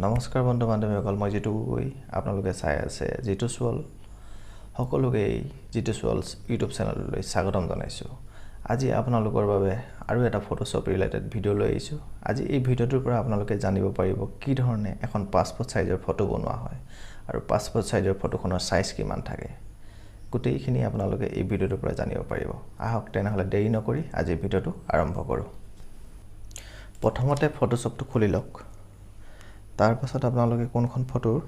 নমস্কাৰ বন্ধু বান্ধৱীসকল, মই জিতু গগৈ, আপোনালোকে চাই আছে জিতুছ ৱৰ্ল্ড। সকলোকে এই জিতুছ ৱৰ্ল্ড ইউটিউব চেনেললৈ স্বাগতম জনাইছোঁ। আজি আপোনালোকৰ বাবে আৰু এটা ফটোশ্বপ ৰিলেটেড ভিডিঅ' লৈ আহিছোঁ। আজি এই ভিডিঅ'টোৰ পৰা আপোনালোকে জানিব পাৰিব কি ধৰণে এখন পাছপৰ্ট চাইজৰ ফটো বনোৱা হয় আৰু পাছপৰ্ট চাইজৰ ফটোখনৰ চাইজ কিমান থাকে, গোটেইখিনি আপোনালোকে এই ভিডিঅ'টোৰ পৰা জানিব পাৰিব। আহক তেনেহ'লে দেৰি নকৰি আজিৰ ভিডিঅ'টো আৰম্ভ কৰোঁ। প্ৰথমতে ফটোশ্বপটো খুলি লওক। তাৰপাছত আপোনালোকে কোনখন ফটোৰ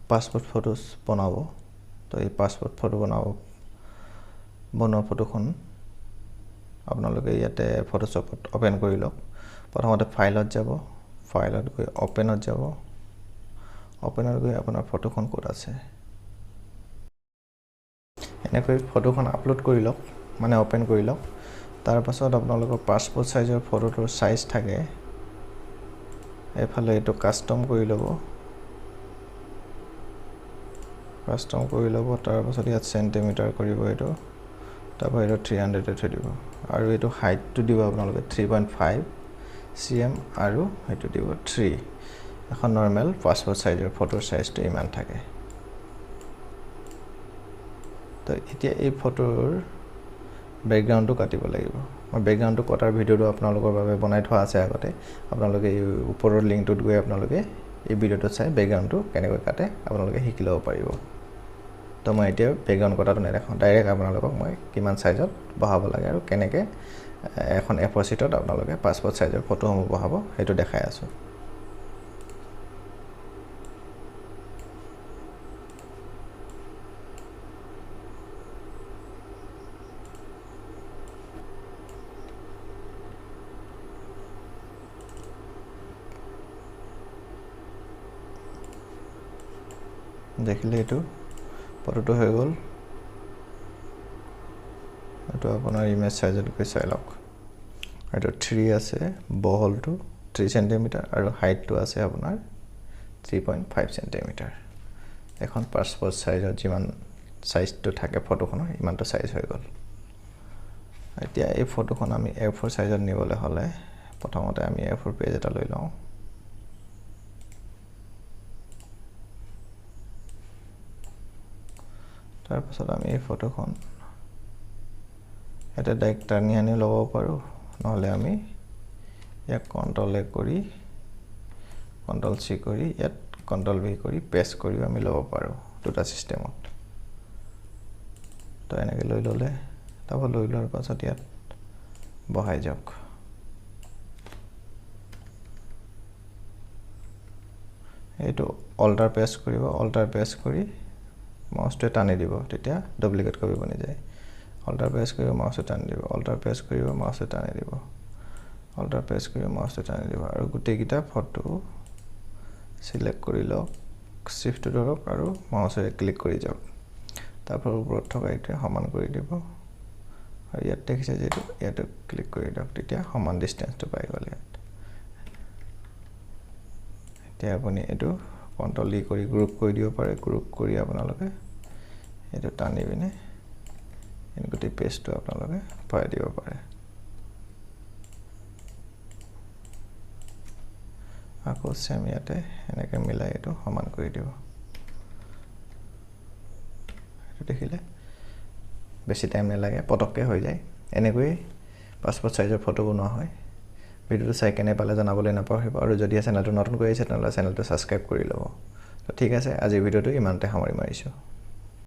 পাছপৰ্ট ফটোজ বনাব, তো এই পাছপৰ্ট ফটো বনোৱা ফটোখন আপোনালোকে ইয়াতে ফটোশ্বপত অ'পেন কৰি লওক। প্ৰথমতে ফাইলত যাব, ফাইলত গৈ অ'পেনত যাব, অ'পেনত গৈ আপোনাৰ ফটোখন ক'ত আছে এনেকৈ ফটোখন আপলোড কৰি লওক, মানে অ'পেন কৰি লওক। তাৰপাছত আপোনালোকৰ পাছপৰ্ট চাইজৰ ফটোটোৰ চাইজ থাকে, এইফালে এইটো কাষ্টম কৰি ল'ব, কাষ্টম কৰি ল'ব। তাৰপাছত ইয়াত চেণ্টিমিটাৰ কৰিব এইটো, তাৰপৰা এইটো 300 থৈ দিব আৰু এইটো হাইটটো দিব আপোনালোকে 3.5 cm আৰু সেইটো দিব 3। এখন নৰ্মেল পাছপৰ্ট চাইজৰ ফটোৰ চাইজটো ইমান থাকে। তো এতিয়া এই ফটোৰ বেকগ্ৰাউণ্ডটো কাটিব লাগিব। মই বেকগ্ৰাউণ্ডটো কটাৰ ভিডিঅ'টো আপোনালোকৰ বাবে বনাই থোৱা আছে আগতে, আপোনালোকে এই ওপৰৰ লিংকটোত গৈ আপোনালোকে এই ভিডিঅ'টো চাই বেকগ্ৰাউণ্ডটো কেনেকৈ কাটে আপোনালোকে শিকি ল'ব পাৰিব। তো মই এতিয়া বেকগ্ৰাউণ্ড কটাটো নেদেখাওঁ, ডাইৰেক্ট আপোনালোকক মই কিমান চাইজত বহাব লাগে আৰু কেনেকৈ এখন A4 শ্বীটত আপোনালোকে পাছপৰ্ট চাইজৰ ফটোসমূহ বহাব সেইটো দেখাই আছোঁ। দেখিলে এইটো ফটোটো হৈ গ'ল। এইটো আপোনাৰ ইমেজ চাইজত গৈ চাই লওক। এইটো 3 আছে, বহলটো 3 চেণ্টিমিটাৰ আৰু হাইটটো আছে আপোনাৰ 3.5 চেণ্টিমিটাৰ। এখন পাছপৰ্ট চাইজত যিমান চাইজটো থাকে ফটোখনৰ ইমানটো চাইজ হৈ গ'ল। এতিয়া এই ফটোখন আমি A4 চাইজত নিবলৈ হ'লে প্ৰথমতে আমি A4 page এটা লৈ লওঁ। তাৰপাছত আমি এই ফটোখন ইয়াতে ডাইৰেক্ট টানি আনি ল'ব পাৰোঁ, নহ'লে আমি ইয়াক কণ্ট্ৰল এ কৰি কণ্ট্ৰল চি কৰি ইয়াত কণ্ট্ৰল ভি কৰি পেষ্ট কৰিও আমি ল'ব পাৰোঁ দুটা চিষ্টেমত। তো এনেকৈ লৈ ল'লে, তাৰপৰা লৈ লোৱাৰ পাছত ইয়াত বহাই যাওক। এইটো অল্টাৰ পেষ্ট কৰিব, অল্টাৰ পেষ্ট কৰি মাউচটোৱে টানি দিব, তেতিয়া ডুপ্লিকেট কপি বনি যায়। অল্টাৰ প্ৰেছ কৰিব, মাউচটো টানি দিব, অল্টাৰ প্ৰেছ কৰিব, মাউচটো টানি দিব, অল্টাৰ প্ৰেছ কৰিব, মাউচটো টানি দিব আৰু গোটেইকেইটা ফটো চিলেক্ট কৰি লওক, শ্বিফ্টটো ধৰক আৰু মাউচেৰে ক্লিক কৰি যাওক। তাৰপৰা ওপৰত থকা এইটোৱে সমান কৰি দিব আৰু ইয়াত দেখিছে যিটো ইয়াতো ক্লিক কৰি দিয়ক, তেতিয়া সমান ডিষ্টেঞ্চটো পাই গ'ল ইয়াত। এতিয়া আপুনি এইটো কণ্ট্ৰল ই কৰি গ্ৰুপ কৰি দিব পাৰে। গ্ৰুপ কৰি আপোনালোকে এইটো টানি পিনে গোটেই পেজটো আপোনালোকে ভৰাই দিব পাৰে। আকৌ চেম ইয়াতে এনেকৈ মিলাই এইটো সমান কৰি দিব। এইটো দেখিলে বেছি টাইম নালাগে, পটককৈ হৈ যায়। এনেকৈয়ে পাছপৰ্ট চাইজৰ ফটো বনোৱা হয়। ভিডিঅ'টো চাই কেনে পালে জনাবলৈ নাপাহৰিব আৰু যদি চেনেলটো নতুন কৰি আহিছে তেনেহ'লে চেনেলটো ছাবস্ক্ৰাইব কৰি ল'ব। তো ঠিক আছে, আজিৰ ভিডিঅ'টো ইমানতে সামৰি মাৰিছোঁ।